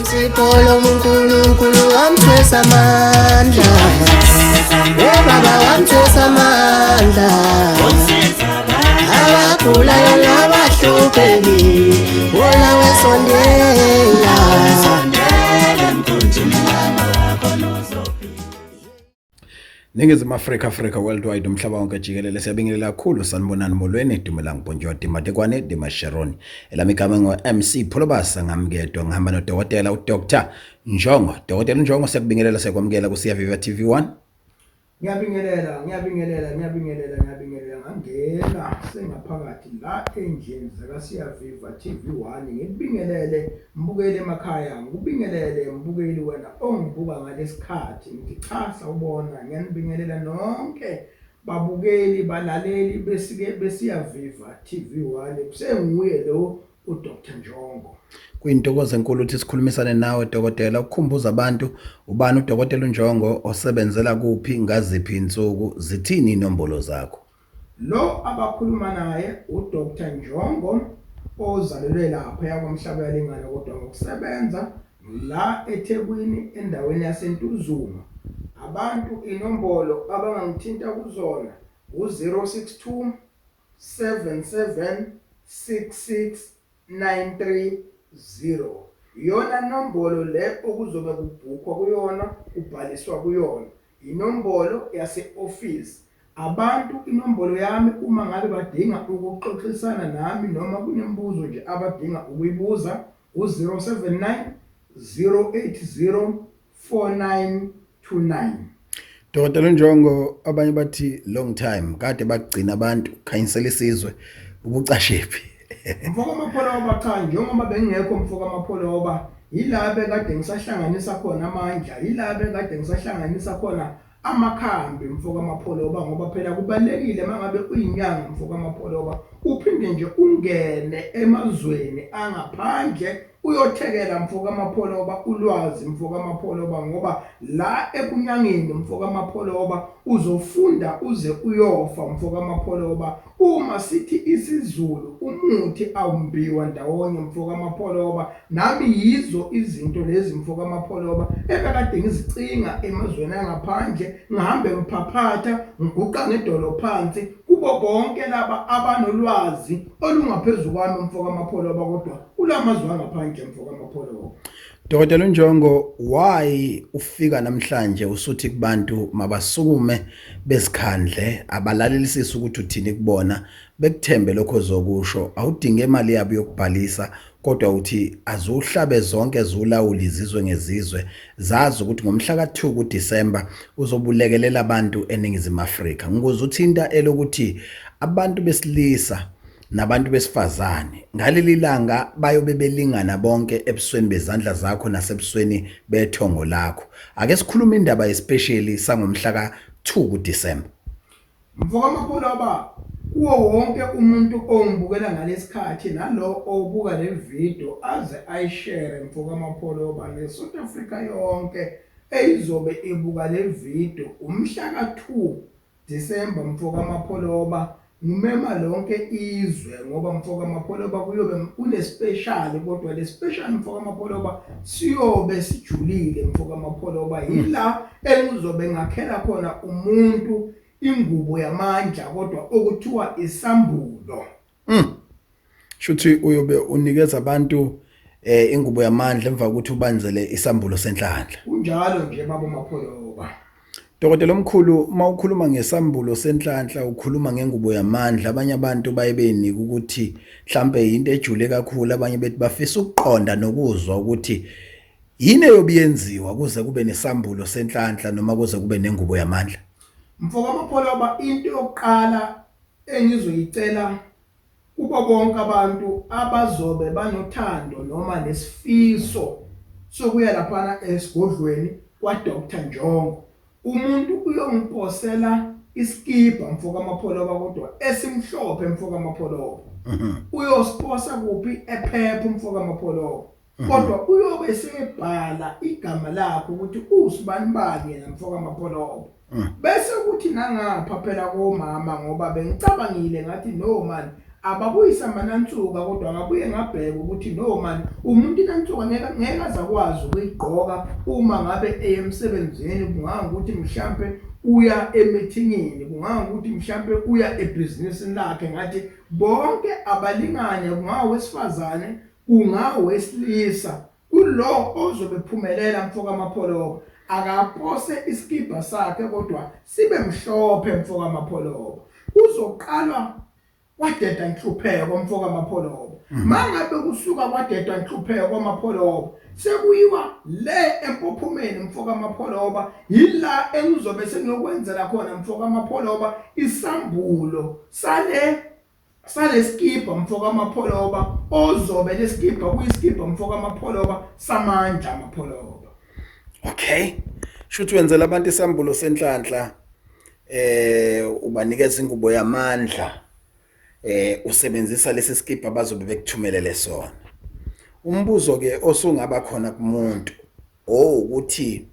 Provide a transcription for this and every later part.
Msipolo uNkulunkulu wamthwesa amandla. Oh baba wamthwesa amandla. Abagulayo nabahlupheki wona wesondela. Ningizimu Afrika, Africa Worldwide, umhlaba wonke jikelele, siyabingelela kakhulu. Sanibonani, molweni, dumelang, bonjour, dimatekwane, dimasheroni. Elami igama ngo-MC Pholobasa, ngamkedwa ngihamba nodokotela uDr Njongo. Dokotela Njongo, siyakubingelela, siyakwamukela kuSiyaviva TV 1. Ngiyabingelela, ngiyabingelela, ngiyabingelela, ngiyabingelela ngangena sengaphakathi la endlini zakaSiyaviva TV1 ngikubingelele mbukeli emakhaya, ngikubingelele mbukeli wena ongibuka ngalesikhathi ngithi cha sawubona, ngiyanibingelela nonke babukeli balaleli besike beSiyaviva TV1 kusenguye lo uDr Njongo. Kuyintokozo enkulu ukuthi sikhulumisane nawe dokotela, ukukhumbuza abantu ubani udokotela uNjongo, osebenzela kuphi, ngaziphi insuku, zithini inombolo zakho. Lo abakhuluma naye uDr Njongo ozalelwe lapha kwaMhlabuyalingana kodwa ngokusebenza la eThekwini endaweni yaseNtuzuma. Abantu inombolo abangangithinta kuzona u-062 7766930 iyona nombolo le okuzobe kubhukhwa kuyona kubhaliswa kuyona inombolo yase-ofisi. Abantu inombolo yami uma ngabe badinga ukuxoxisana nami noma kunemibuzo nje abadinga ukuyibuza u-079 080 4929. Dokotela Njongo, abanye bathi long time kade bagcina abantu khanyisela isizwe, ubucashephi? Mfoka Mapholoba, cha, njengoba bengingekho mfoka Mapholoba, yila bekade ngisahlanganisa khona amandla, yila bekade ngisahlanganisa khona amakhambi mfoka Mapholoba, ngoba phela kubalekile mangabe uyinyanga mfoka Mapholoba uphinde nje ungene emazweni angaphandle uyothekela mfoka Mapholoba ulwazi mfoka Mapholoba, ngoba la ebunyangeni mfoka Mapholoba uzofunda uze uyofa mfoka Mapholoba. Uma sithi isiZulu umuthi awumbiwa ndawonye mfoka Mapholoba, nami yizo izinto lezi mfoka Mapholoba ebekade ngizicinga emazweni angaphandle, ngihambe ngiphaphatha ngiguqa ngedolo phansi kubo bonke laba abanolwazi olungaphezu kwami mfoka Mapholoba, kodwa kulamazwe angaphandle mfoka Mapholoba. Dokotela Njongo, why ufika namhlanje usuthi kubantu mabasukume besikhandle, abalalelisise ukuthi uthini kubona, bekuthembe lokho ozokusho, awudinge imali yabo yokubhalisa, kodwa uthi azuhlabe zonke ziwulawula izizwe ngezizwe zazi ukuthi ngomhla ka-2 kuDisemba uzobulekelela abantu eNingizimu Afrika. Ngikuze uthinta elokuthi abantu besilisa nabantu besifazane ngaleli langa bayobe belingana bonke ebusweni bezandla zakho nasebusweni bethongo lakho. Ake sikhulume indaba especially sangomhla ka-2 kuDisemba. Mfoka Mapholoba, kuwo wonke umuntu ongibukela ngalesikhathi nalo obuka le video aze ayishare mfoka Mapholoba ne-South Africa yonke eyizobe ibuka le video umhla ka-2 December mfoka Mapholoba, ngimema lonke izwe ngoba mfoka Mapholoba kuyobe kune special, kodwa le special mfoka Mapholoba siyobe sijulile mfoka Mapholoba, yila engizobe ngakhela khona umuntu ingubo yamandla kodwa okuthiwa isambulo. Shuthi uyobe unikeza abantu ingubo yamandla emva kokuthi ubanzele isambulo senhlanhla. Kunjalo nje baba Mapholoba. Dokotela omkhulu, uma ukhuluma ngesambulo senhlanhla ukhuluma ngengubo yamandla, abanye abantu baye benika ukuthi mhlambe into ejule kakhulu, abanye bethi bafisa ukuqonda nokuzwa ukuthi yini eyobe yenziwa kuze kube nesambulo senhlanhla noma kuze kube nengubo yamandla. Mfoka Mapholoba, into yokuqala engizoyicela kubo bonke abantu abazobe banothando noma nesifiso sokuya laphana esigodlweni kwaDr Njongo, umuntu uyongiposela isikibha mfoka Mapholoba kodwa esimhlophe mfoka Mapholoba. Uyosiposa kuphi? Ephepha mfoka Mapholoba. Kodwa uyobe sebhala igama lakhe ukuthi usibani bani yena mfoka Mapholoba. Bese kuthi nangapha phela komama, ngoba bengicabangile ngathi no man, Ababuyise amanansuka kodwa ngabuye ngabheka ukuthi no man umuntu inansuka ngeke ngeke azakwazi ukuyigqoka uma ngabe eye emsebenzini, kungangokuthi mhlampe uya emithingini, kungangokuthi mhlampe uya ebhizinisini lakhe. Ngathi bonke abalingane, kungawesifazane kungawesilisa, kulo ozobe phumelela mfoka Mapholoba akapose isikibha sakhe kodwa sibe mhlophe mfoka Mapholoba. Kuzoqalwa kwadeda inhlupheko mfoka Mapholoba. Mangabe kusuka kwadeda inhlupheko Mapholoba, sekuyiwa le empophomeni mfoka Mapholoba, yila engizobe sengiyokwenzela khona mfoka Mapholoba isambulo sale salesikibha mfoka Mapholoba, ozobe lesikibha kuyisikibha mfoka Mapholoba samandla Mapholoba. Okay, shuthi wenzela abantu isambulo senhlanhla, ubanikeza ingubo yamandla, usebenzisa lesi sikibha bazobe bekuthumelele sona. Umbuzo ke osungaba khona kumuntu ukuthi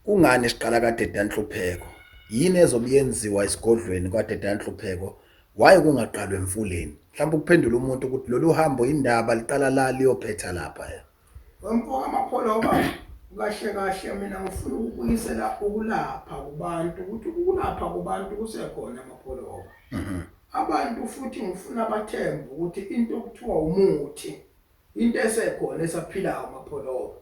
kungani siqala kade danhlupheko, yini ezobe yenziwa esigodlweni kwade danhlupheko, waye kungaqalwa emfuleni? Mhlawumbe ukuphendula umuntu ukuthi lolu hambo indaba liqala la liyophetha lapha. Wemfoka Mapholoba, kahle kahle mina ngifuna ukubuyisela ukulapha kubantu, ukuthi ukulapha kubantu kusekhona Mapholoba. Abantu futhi ngifuna bathembe ukuthi into okuthiwa umuthi into esekhona esaphilayo Mapholoba.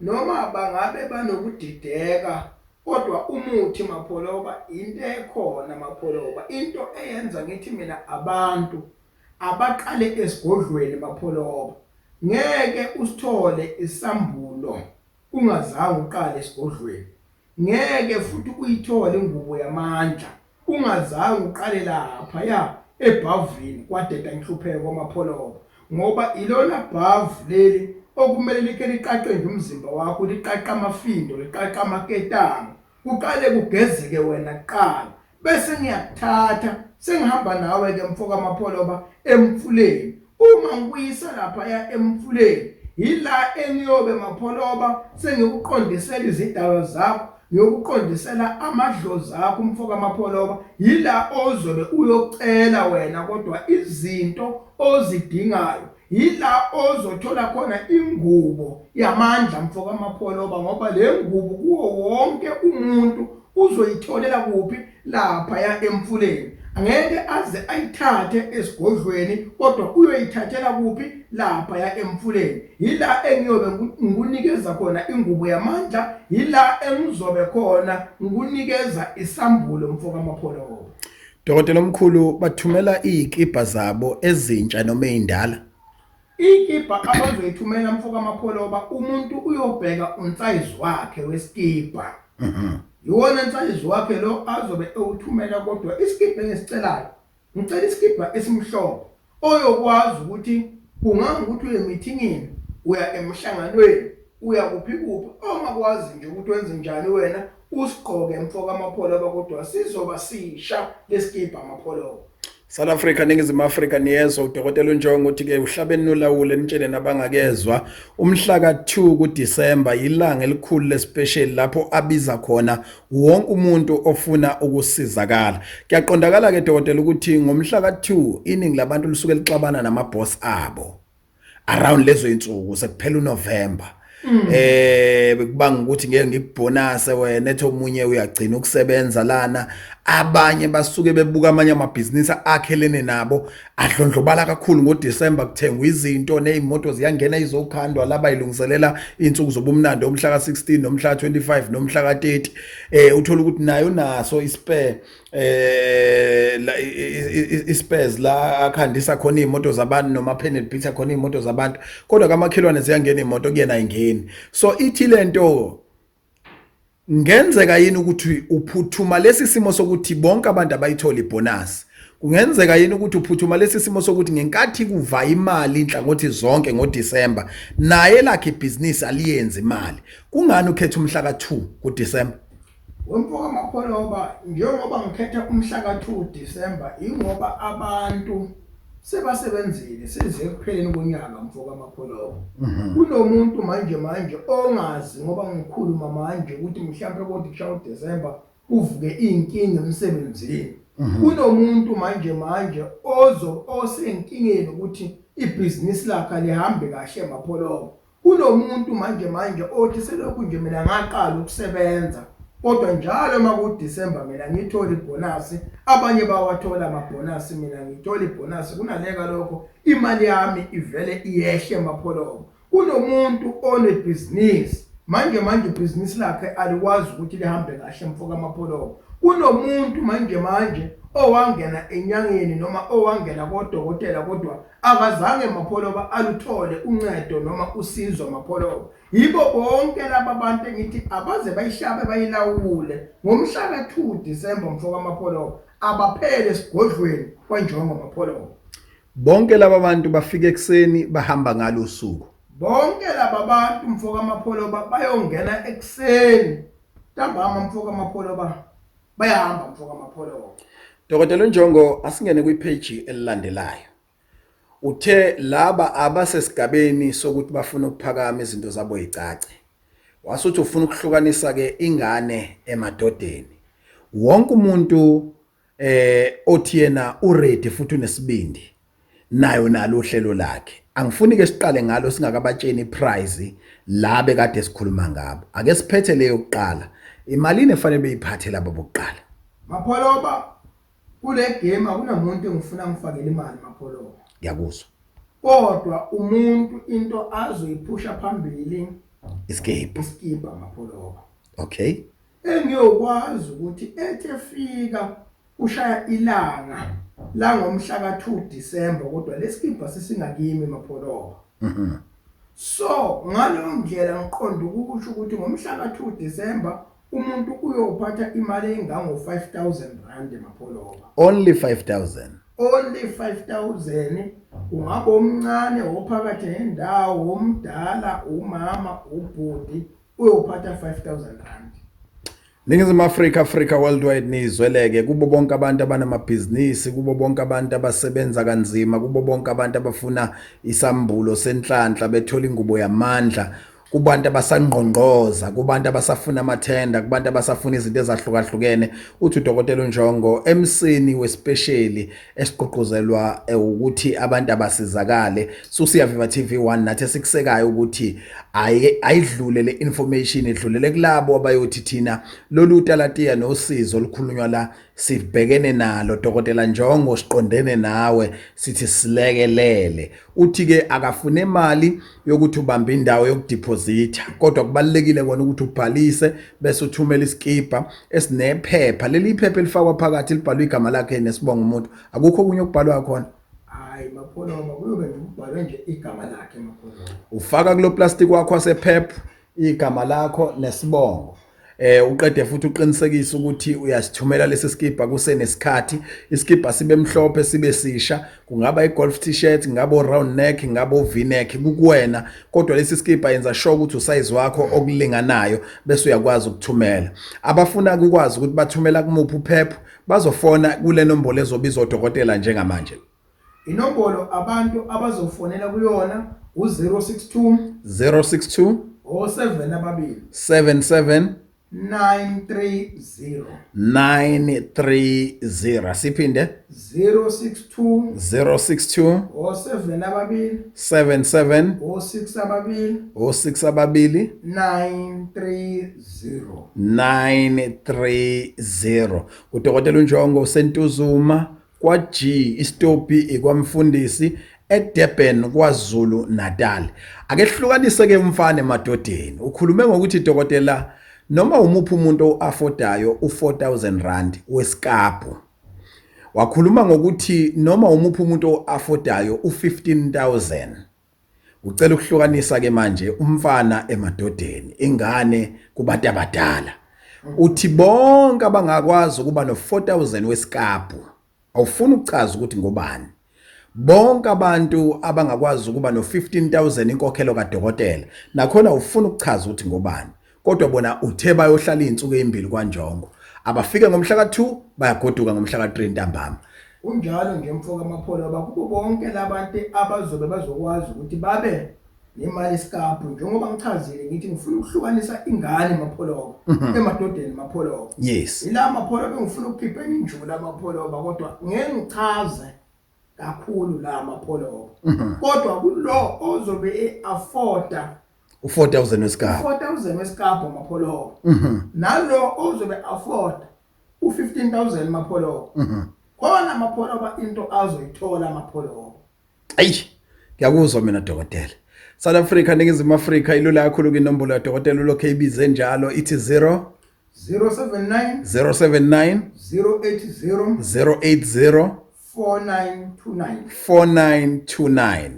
Noma bangabe banokudideka, kodwa umuthi Mapholoba into ekhona Mapholoba. Into eyenza ngithi mina abantu abaqale esigodlweni Mapholoba, ngeke usithole isambulo ungazange uqale esigodlweni, ngeke futhi uyithole ingubo yamandla ungazange uqale lapha ya ebhavini kwadeda inhlupheko Mapholoba, ngoba ilona bhavu leli okumele like liqaqe nje umzimba wakho, liqaqa amafindo, liqaqa amaketanga, kuqale kugezeke wena kuqala, bese ngiyakuthatha sengihamba nawe ke mfoka Mapholoba emfuleni. Uma ngikuyisa lapha ya emfuleni, yila engiyobe Mapholoba sengikuqondisela izidalwa zakho, ngiyokuqondisela amadlozi akho mfoka Mapholoba, yila ozobe uyocela wena kodwa izinto ozidingayo, yila ozothola khona ingubo yamandla mfoka Mapholoba, ngoba le ngubo kuwo wonke umuntu uzoyitholela kuphi? Lapha ya emfuleni. Angeke aze ayithathe esigodlweni, kodwa uyoyithathela kuphi? Lapha ya emfuleni. Yila engiyobe ngikunikeza khona ingubo yamandla, yila engizobe khona ngikunikeza isambulo mfoka Mapholoba. Dokotela omkhulu, bathumela izikibha zabo ezintsha noma ezindala? Ikibha abazoyithumela mfoka Mapholoba, umuntu uyobheka unsayizi wakhe wesikibha. Iwona nsayizi wakhe lo azobe ewuthumela, kodwa isikibha engisicelayo, ngicela isikibha esimhlophe oyokwazi ukuthi kungangokuthi uye emithingini, uya emhlanganweni, uya kuphi kuphi, ongakwazi nje ukuthi wenze njani wena usigqoke mfoka Mapholoba, kodwa sizoba sisha lesikibha Mapholoba. South Africa, Ningizimu Afrika, niyezwa udokotela uNjongo uthi ke uhlabeni nolawule nitshele nabangakezwa, umhla ka-2 kuDisemba ilanga elikhulu lespecial lapho abiza khona wonke umuntu ofuna ukusizakala. Kuyaqondakala ke dokotela ukuthi ngomhla ka-2 iningi labantu lisuke lixabana namaboss abo around lezo insuku sekuphela uNovember. Bekubanga ukuthi ngeke ngikubonase wena, ethi omunye uyagcina ukusebenza lana, abanye basuke bebuka amanye amabhizinisi akhelene nabo adlondlobala kakhulu ngoDecember, kuthengwa izinto nezimoto ziyangena izokhandwa laba ilungiselela insuku zobumnandi omhla ka16 nomhla ka25 nomhla ka30. Uthola ukuthi nayo naso ispare, la ispares la akhandisa khona imoto zabantu noma panel beater khona imoto zabantu, kodwa kamakhelwane ziyangena imoto, kuyena ayingeni. So ithi lento ngenzeka yini ukuthi uphuthuma lesi simo sokuthi bonke abantu abayithola ibonus? Kungenzeka yini ukuthi uphuthuma lesi simo sokuthi ngenkathi kuva imali inhlangothi zonke ngoDisemba, naye lakhe ibhizinisi aliyenzi imali? Kungani ukhetha umhla ka2 kuDisemba? Wemfoka Mapholoba, njengoba ngikhetha umhla ka-2 December, ingoba abantu sebasebenzile, size ekupheleni konyaka mfoka Mapholoba. Kunomuntu manje manje ongazi ngoba ngikhuluma manje ukuthi mhlampe kodwa kushaya uDecember kuvuke inkinga emsebenzini. Kunomuntu manje manje ozo osenkingeni ukuthi ibhizinisi lakhe alihambi kahle Mapholoba. Kunomuntu manje manje othi selokhu nje mina ngaqala ukusebenza kodwa njalo uma kuDisemba mina ngithola ibhonasi, abanye bawathola amabhonasi mina ngithola ibhonasi kunaleka lokho imali yami ivele iyehle Mapholoba. Kunomuntu onebhizinisi manje manje ibhizinisi lakhe alikwazi ukuthi lihambe kahle mfoka Mapholoba. Kunomuntu manje manje owangena enyangeni noma owangena kodokotela kodwa akazange Mapholoba aluthole uncedo noma usizo Mapholoba. Yibo bonke laba bantu engithi abaze bayishabe bayilawule ngomhla ka-2 December mfoka Mapholoba, abaphele esigodlweni kwaNjongo Mapholoba. Bonke laba bantu bafika ekuseni bahamba ngalo usuku. Bonke laba bantu mfoka Mapholoba bayongena ekuseni ntambama mfoka Mapholoba bayahamba mfoka Mapholoba. Dokotela Njongo, asingene kwipage elilandelayo. Uthe laba abasesigabeni sokuthi bafuna ukuphakama izinto zabo icace. Wasuthi ufuna ukuhlukanisa ke ingane emadodeni. Wonke umuntu othi yena uready futhi unesibindi nayo nalo uhlelo lakhe. Angifuni ke siqale ngalo singakabatsheni iprice la bekade sikhuluma ngabo. Ake siphethe leyo kuqala. Imalini efanele beyiphathe laba bokuqala? Mapholoba, kule game akunamuntu engifuna ngifakele imali Mapholoba. Ngiyakuzwa. Kodwa umuntu into azoyiphusha phambili isikibha. Isikibha Mapholoba. Okay. Engiyokwazi ukuthi ethi efika kushaya ilanga langomhla ka-2 December kodwa lesikibha sesingakimi Mapholoba. So ngaleyo ndlela ngiqonda ukusho ukuthi ngomhla ka-2 December umuntu uyophatha imali engango 5000 rand Mapholoba. Only 5000. Only 5000. Ungaba omncane, ophakathi nendawo, omdala, umama, ubhuti, uyophatha 5000 rand. Ningizimu Afrika, Africa Worldwide, nizweleke kubo bonke abantu abanamabhizinisi, kubo bonke abantu abasebenza kanzima, kubo bonke abantu abafuna isambulo senhlanhla bethola ingubo yamandla, kubantu abasangqongqoza, kubantu abasafuna amathenda, kubantu abasafuna izinto ezahlukahlukene. Uthi uDokotela uNjongo emsini wesipesheli esigqugquzelwa ukuthi abantu abasizakale. Susiya Viva TV 1 nathi esikusekayo ukuthi ayidlule le information, idlulele kulabo abayothi thina lolu talatiya nosizo olukhulunywa la sibhekene nalo. Dokotela Njongo, siqondene nawe, sithi silekelele. Uthi ke akafune imali yokuthi ubambe indawo yokudeposita, kodwa kubalekile kona ukuthi ubhalise bese uthumela isikibha esinephepha. Leli iphepha elifakwa phakathi libhalwe igama lakhe nesibongo umuntu, akukho okunye okubhalwa khona. Hayi Mapholoba, kuyobe nje kubhalwe nje igama lakhe Mapholoba. Ufaka kulo plastic wakho wasephepha igama lakho nesibongo. Uqede futhi uqinisekise ukuthi uyasithumela lesi sikibha kusenesikhathi. Isikibha sibe mhlophe sibe sisha, kungaba i-golf t-shirt, kungaba o-round neck, kungaba o-v-neck, kukuwena, kodwa lesi sikibha yenza sure ukuthi usize wakho okulinganayo bese uyakwazi ukuthumela. Abafuna ukwazi ukuthi bathumela kumuphi uphepha bazofona kule nombolo ezobizwa odokotela njengamanje. Inombolo abantu abazofonela kuyona u-062 062 07 ababili 77 930 930. Siphinde 062 062 07 ababili 77 06 ababili 06 ababili 930 930. Udokotela uNjongo useNtuzuma kwa G, isitopi ikwamfundisi eDurban kwaZulu Natal. Ake hlukanise ke umfana emadodeni. Ukhulume ngokuthi dokotela noma umuphi umuntu oaffordayo u4000 rand wesikapu. Wakhuluma ngokuthi noma umuphi umuntu oaffordayo u15000. Ucela ukuhlukanisa ke manje umfana emadodeni, ingane kubantu abadala. Uthi bonke abangakwazi ukuba no4000 wesikapu, awufuni ukuchaza ukuthi ngobani. Bonke abantu abangakwazi ukuba no15000 inkokhelo kadokotela, nakhona ufuna ukuchaza ukuthi ngobani. Kodwa bona uthe bayohlala izinsuku ezimbili kwaNjongo. Abafike ngomhla ka2 bayagoduka ngomhla ka3 ntambama. Kunjalo nje mfoka Mapholoba, kubo bonke labantu abazobe bazokwazi ukuthi babe Nemali esikaphu, njengoba ngichazile ngithi ngifuna ukuhlukanisa ingane Mapholoba emadodeni Mapholoba. Ila Mapholoba engifuna ukukhipha enye injula Mapholoba, kodwa ngeke ngichaze kakhulu la Mapholoba. Kodwa kulo ozobe e-afforda u4000 wesikaphu, 4000 wesikaphu Mapholoba, nalo ozobe afforda u15000 Mapholoba, khona Mapholoba into azoyithola Mapholoba. Ayi, ngiyakuzwa mina dokotela. South Africa, Ningizimu Afrika, ilula kakhulu inombolo ya dokotela, ulokhu eyibize njalo, ithi 0 079 079 080 080 4929. 4929.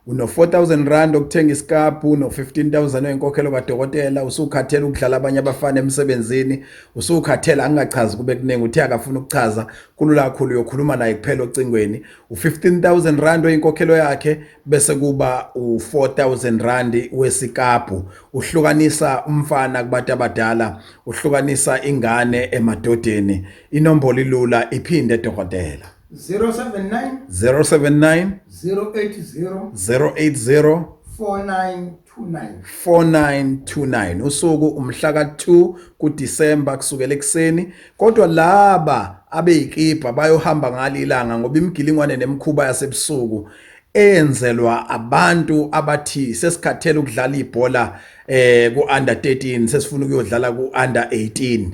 Uno 4000 rand okuthenga isikaphu, uno 15000 oyinkokhelo kadokotela. Usukhathela ukudlala abanye abafana emsebenzini, usukhathela, angingachazi kube kuningi, uthe akafuna ukuchaza. Kulula kakhulu, uyokhuluma naye kuphela ocingweni. U15000 rand oyinkokhelo yakhe, bese kuba u4000 rand wesikaphu. Uhlukanisa umfana kubantu abadala, uhlukanisa ingane emadodeni. Inombolo ilula, iphinde dokotela. 079 079 080 080 4929. 4929. Usuku umhla ka2 kuDisemba, kusukela ekseni, kodwa laba abeyikipa bayohamba ngali ilanga, ngoba imigilingwane nemikhuba yasebusuku eyenzelwa abantu abathi sesikhathele ukudlala ibhola ku under 13, sesifuna ukuyodlala ku under 18,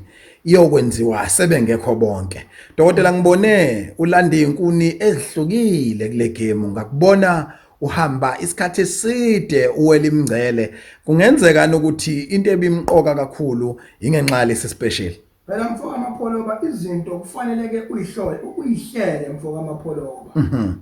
iyokwenziwa sebengekho bonke. Dokotela, ngibone ulanda izinkuni ezihlukile kule game, ngakubona uhamba isikhathi eside uwela imingcele. Kungenzeka ukuthi into ebimqoka kakhulu ingenxa yalesi special? Phela mfoka Mapholoba, izinto kufanele ke uyihlole, uyihlele mfoka Mapholoba.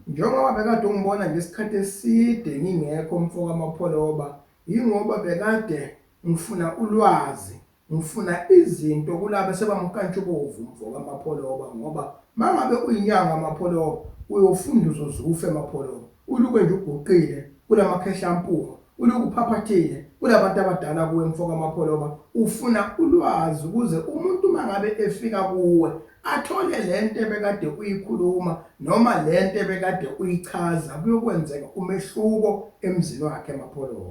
Njengoba bekade ungibona nje isikhathi eside ngingekho mfoka Mapholoba, yingoba bekade ngifuna ulwazi, ngifuna izinto kulabo sebamkantshubovu mfoka Mapholoba, ngoba mangabe uyinyanga Mapholoba, uyofunda uzozufe Mapholoba, uluke nje uguqile kulamakhehla ampunga, uluke uphaphathile kulabantu abadala kuwe mfoka Mapholoba. Ufuna ulwazi ukuze umuntu mangabe efika kuwe athole lento ebekade uyikhuluma noma lento ebekade uyichaza, kuyokwenzeka umehluko emzini wakhe Mapholoba.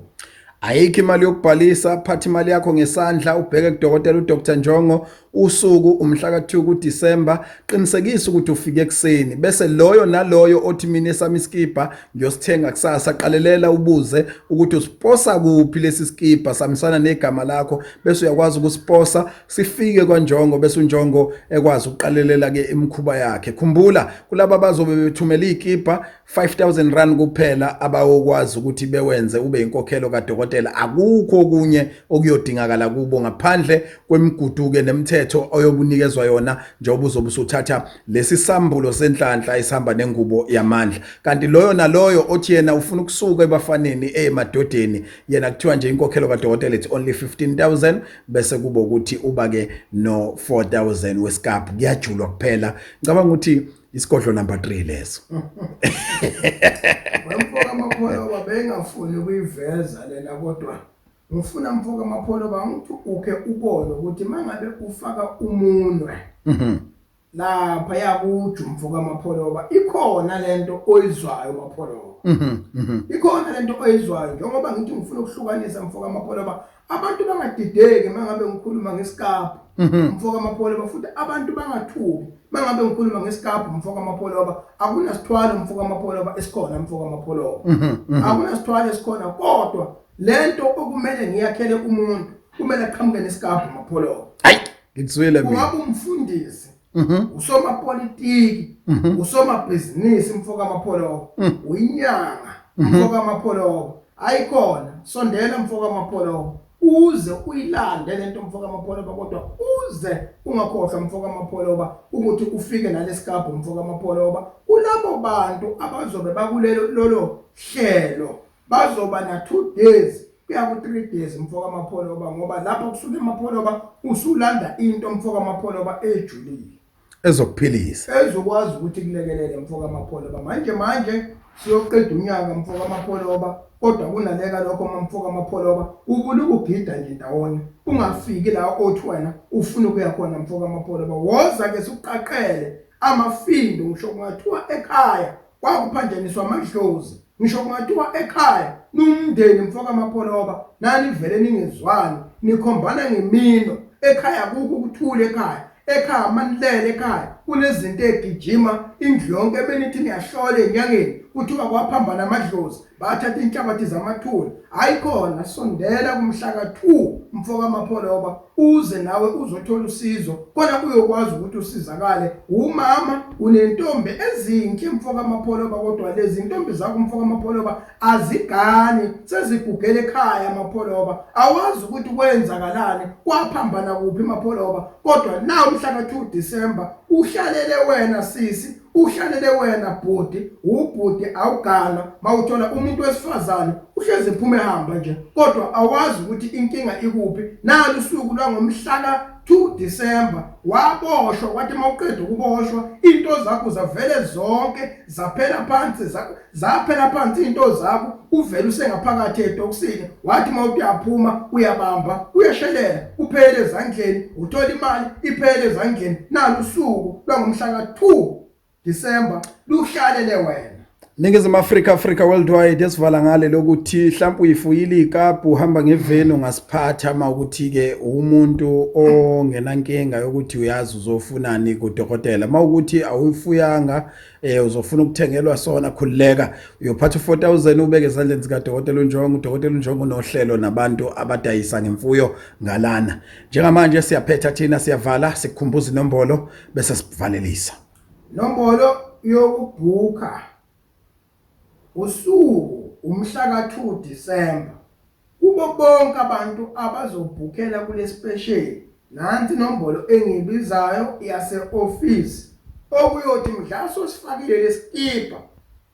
Ayikho imali yokubhalisa, phatha imali yakho ngesandla, ubheke kudokotela uDr Njongo. Usuku umhla ka2 kuDisemba. Qinisekisa ukuthi ufike ekseni, bese loyo naloyo othi mina esami iskipa ngiyosithenga kusasa, qalelela ubuze ukuthi usiposa kuphi lesi skipa, samisana negama lakho, bese uyakwazi ukusiposa sifike kwaNjongo, bese uNjongo ekwazi ukuqalelela ke imikhuba yakhe. Khumbula, kulaba bazobe bethumela izikipa, 5000 rand kuphela abawokwazi ukuthi bewenze ube inkokhelo kadokotela. Akukho okunye okuyodingakala kubo ngaphandle kwemigudu-ke nemithetho oyobunikezwa yona njengoba uzobe usuthatha lesi sambulo senhlanhla esihamba nengubo yamandla. Kanti loyo naloyo othi yena ufuna ukusuka ebafaneni emadodeni, yena kuthiwa nje inkokhelo kadokotela it's only 15000, bese kuba ukuthi uba-ke no 4000 wesikaphu. Kuyajulwa kuphela. Ngicabanga ukuthi isigodlo number 3 leso. Mfoka Mapholoba, bengafuni ukuyiveza lena, kodwa ngifuna mfoka Mapholoba ngithi uke ubone ukuthi mangabe ufaka umunwe lapha yakuju mfoka Mapholoba, ikhona lento oyizwayo Mapholoba, ikhona lento oyizwayo. Njengoba ngithi ngifuna ukuhlukanisa mfoka Mapholoba, abantu bangadideki mangabe ngikhuluma ngesikaphu mfoka Mapholoba, futhi abantu bangathuki mangabe ngikhuluma ngesikaphu mfoka Mapholoba. Akunasithwalo mfoka Mapholoba esikhona mfoka Mapholoba, akunasithwalo esikhona, kodwa lento okumele ngiyakhele umuntu kumele aqhamuke nesikaphu Mapholoba. Hayi, ngikuzwile mina. Ungabe umfundisi, usomapolitiki, usomabhizinisi mfoka Mapholoba, uyinyanga mfoka Mapholoba, ayikhona, sondela mfoka Mapholoba, uze uyilande lento mfoka Mapholoba, kodwa uze ungakhohlwa mfoka Mapholoba ukuthi ufike nalesikabhu mfoka Mapholoba. Kulabo bantu abazobe bakulelo lolo hlelo bazoba na 2 days kuya ku 3 days mfoka Mapholoba, ngoba lapho kusuke Mapholoba usulanda into mfoka Mapholoba ejulile ezokuphilisa, ezokwazi ukuthi kulekelele mfoka Mapholoba. Manje siyoqeda unyaka mfoka Mapholoba, kodwa kunaleka lokho mfoka Mapholoba, ubuluku ugida nje ndawonye, ungafiki la othi wena ufuna ukuya khona mfoka Mapholoba. Woza ke siqaqele amafindo, ngisho kungathiwa ekhaya kwakuphanjaniswa amadlozi, ngisho kungathiwa ekhaya. Numndeni mfoka Mapholoba nanivele ningezwani nikhombana ngemino ekhaya kukho ukuthula ekhaya ekhaya manilele ekhaya kunezinto egijima indlu yonke ebenithi niyahlola enyangeni kuthiwa kwaphambana amadlozi bathatha inhlabathi zamathuna hayi khona sondela kumhla ka-2 mfoka Mapholoba uze nawe uzothola usizo khona uyokwazi ukuthi usizakale umama unentombi ezinhle mfoka Mapholoba kodwa lezi ntombi zakho mfoka Mapholoba azigani sezigugele ekhaya Mapholoba awazi ukuthi kwenzakalani kwaphambana kuphi Mapholoba kodwa na umhla ka-2 December uhlalele wena sisi uhlalele wena bhuti ubhuti awugana mawuthola umuntu wesifazane uhlezi ephuma ehamba nje kodwa awazi ukuthi inkinga ikuphi nalo usuku lwangomhla ka-2 December waboshwa kwathi mawuqeda ukuboshwa into zakho zavele zonke zaphela phansi zaphela phansi into zakho uvele usengaphakathi edokisini wathi mawuthi uyaphuma uyabamba uyashelela uphele ezandleni uthola imali iphele ezandleni nalo usuku lwangomhla ka-2 December luhlalele wena. Ningizimu Afrika, Africa Worldwide esivala ngale lokuthi mhlawumbe uyifuyile ikapu uhamba ngeveni ungasiphatha uma ukuthi ke umuntu ongenankinga yokuthi uyazi uzofunani kudokotela uma ukuthi awuyifuyanga eh uzofuna ukuthengelwa sona khululeka uyophatha u4000 ubeke ezandleni zikadokotela uNjongo udokotela uNjongo unohlelo nabantu abadayisa ngemfuyo ngalana njengamanje siyaphetha thina siyavala sikukhumbuza inombolo bese sivalelisa. Nombolo yokubhukha usuku umhla ka-2 Disemba kubo bonke abantu abazobhukhela kule special nansi inombolo engiyibizayo yase-ofisi okuyothi mhla sosifakile lesikipa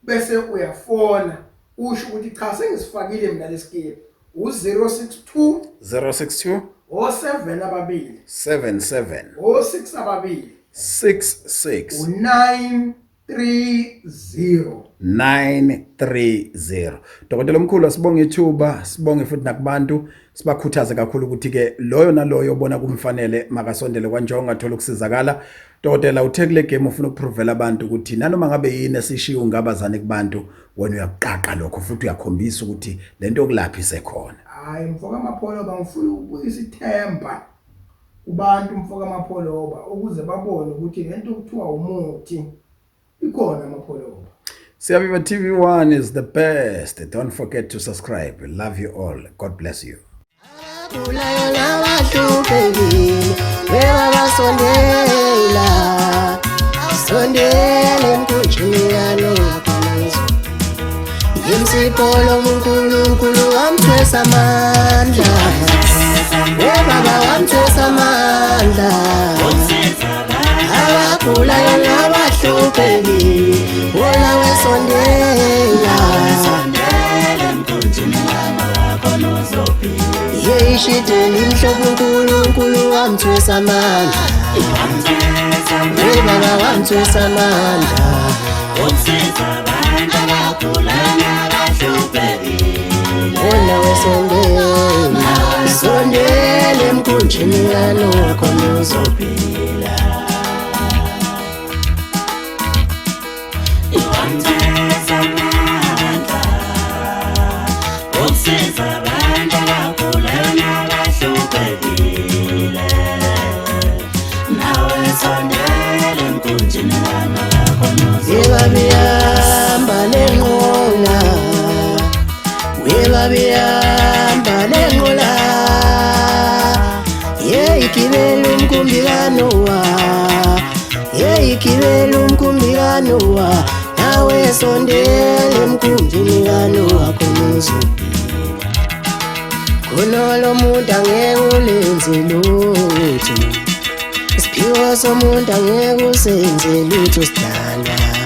bese uyafona usho ukuthi cha sengisifakile mina lesikipa u-062 062 o-7 ababili 77 o-6 ababili 66 u-9 30 930. Dokotela omkhulu asibonge ithuba sibonge futhi nakubantu sibakhuthaze kakhulu ukuthi ke loyo naloyo obona kumfanele makasondele kwaNjongo athole ukusizakala. Dokotela uthe kule game ufuna ukuprovela abantu ukuthi nanoma ngabe yini esishiya ungabazane kubantu wena uyakuqaqa lokho futhi uyakhombisa ukuthi lento yokulapha isekhona. Hayi mfoka Mapholoba ngifuna ukubuyisa ithemba kubantu mfoka Mapholoba ukuze babone ukuthi lento kuthiwa umuthi ikhona Mapholoba. Siyaviva TV1 is the best. Don't forget to subscribe. Love you all. God bless you. Abagulayo nabahluphekile bebabasondela sondela emkhunjini kaNoah Yimsipho lomuNkulunkulu wamthwesa amandla Webaba wamthwesa amandla Abagulayo nabahluphekile Wona wesondela Yeyishide limhlophe uNkulunkulu wamthwesa amandla Webaba wamthwesa amandla Wona wesondela Sondela emkhunjini kaNoah khona uzophila Webabihamba nenqola Webabihamba nenqola Yeyigibela umkhumbi kaNowa Yeyigibela umkhumbi kaNowa Nawe sondela emkhumbini kaNowa khona uzophila Khona lo muntu angeke ulenze lutho Isiphiwo somuntu angeke usenze lutho sidalwa.